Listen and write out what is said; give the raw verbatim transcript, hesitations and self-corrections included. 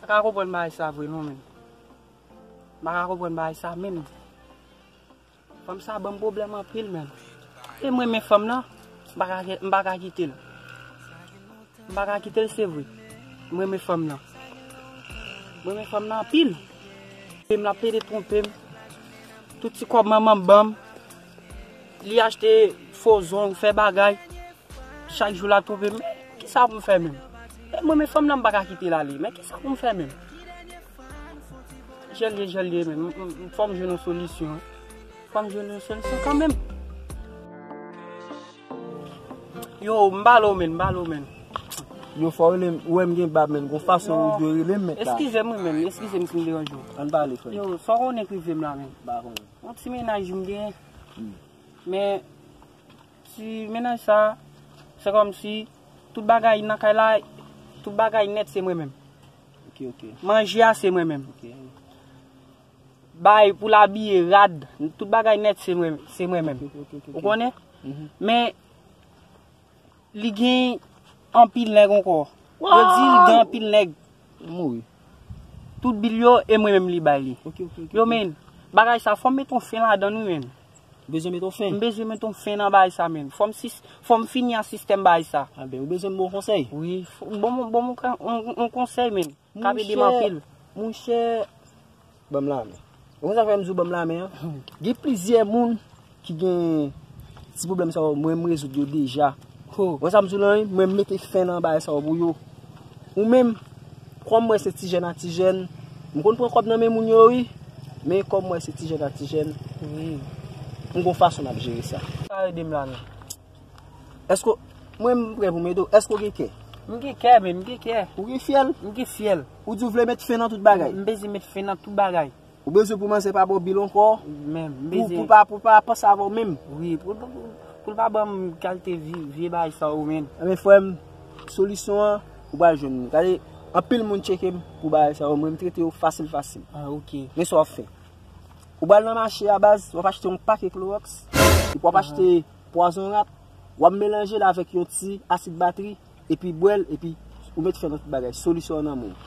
pa ka konprann bagay sa vre non, menn. M pa ka konprann bagay sa menm. Fanm sa ban m pwoblèm anpil, menn. E m renmen fanm nan, m pa ka, m pa ka kite l. M pa ka kite l, se vre. M renmen fanm nan. M renmen fanm nan anpil. E m la pede twonpe m. Tout ti kòb manman m ban m. Li achte fo zong, fè bagay. Chak jou l ap twonpe m. Men kisa pou m fè menm? E mwen, men fanm nan m pa ka kite l ale. Men kisa pou m fè menm? Jan l ye, jan l ye menm. M, m, m, fò m jwenn yon solisyon. Fò m jwenn yon solisyon kanmenm. Yo, m pale w menn, m pale w menn. Yo, fò w rele m, ou wè m gen bab menn, gon fason ou dwe rele m menn la. Eskize m wi menn, eskize m si m deranje w. Ann pale, frè. Yo, sa w konnen k rive m la menn. M pa konnen. Yon ti mennaj m genyen. Hmm. Men, ti mennaj sa, se kòmsi tout bagay nan kay la, tout bagay nèt se mwen menm. Ok, ok. Manje a se mwen menm. Ok. Bay pou l abiye, rad, tout bagay nèt se mwen, se mwen menm. Ok, ok, ok, ok. Ou konnen? Mhm. Men, li gen anpil nèg ankò. Yo di li gen anpil nèg. Mouri. Tout bil yo, e mwen menm li bay li. Ok, ok, ok, ok. Yo, men, bagay sa, fò m mete yon fen ladan l wi, men. Ou bezwen mete yon fen? M bezwen mete yon fen nan bagay sa, men. Fò m sis-, fò m fini ak sistèm bagay sa. A ben, ou bezwen m bon konsèy? Wi, fò, bon, bon, bon, yon, yon, yon konsèy, men. K ap ede m anpil. Monchè, ban m lamen. Ou konn sa k fè m di w ban m lamen an? Gen plizyè moun ki gen ti pwoblèm sa yo, mwen m rezoud yo deja. Ou konn sa m di w lan wi, mwen m mete fen nan bagay sa yo pou yo. Ou menm, kòm mwen se ti jèn a ti jèn, m konn pran kòb nan men moun yo wi, men kòm mwen se ti jèn a ti jèn, wi, m gon fason m ap jere sa. Sa ede m la, non. Èske, mwen m prè pou m ede w. Èske w gen kè? M gen kè, men m gen kè. Ou gen fyèl? M gen fyèl. Ou di w vle met fen nan tout bagay? M bezwen met fen nan tout bagay. Ou bezwen pou manzè pa ba w bil ankò? Men, m bezwen. Pou, pou pa, pou pa panse avè w menm? Wi, pou, pou, pou, pou l pa ban m kalite vye, vye bagay sa yo, men. Enben, frè m, solisyon an, ou pral jwenn li. Gade, anpil moun tcheke m pou bagay sa yo, mwen m trete yo fasil, fasil. Ah, ok. Men sa w ap fè. Ou pral nan mache a baz, w ap achte yon pake klowòks, epi w ap achte pwazon rat, w ap melanje l avèk yon ti asid batri, epi bwè l, epi ou met fen nan tout bagay. Solisyon an nan men w.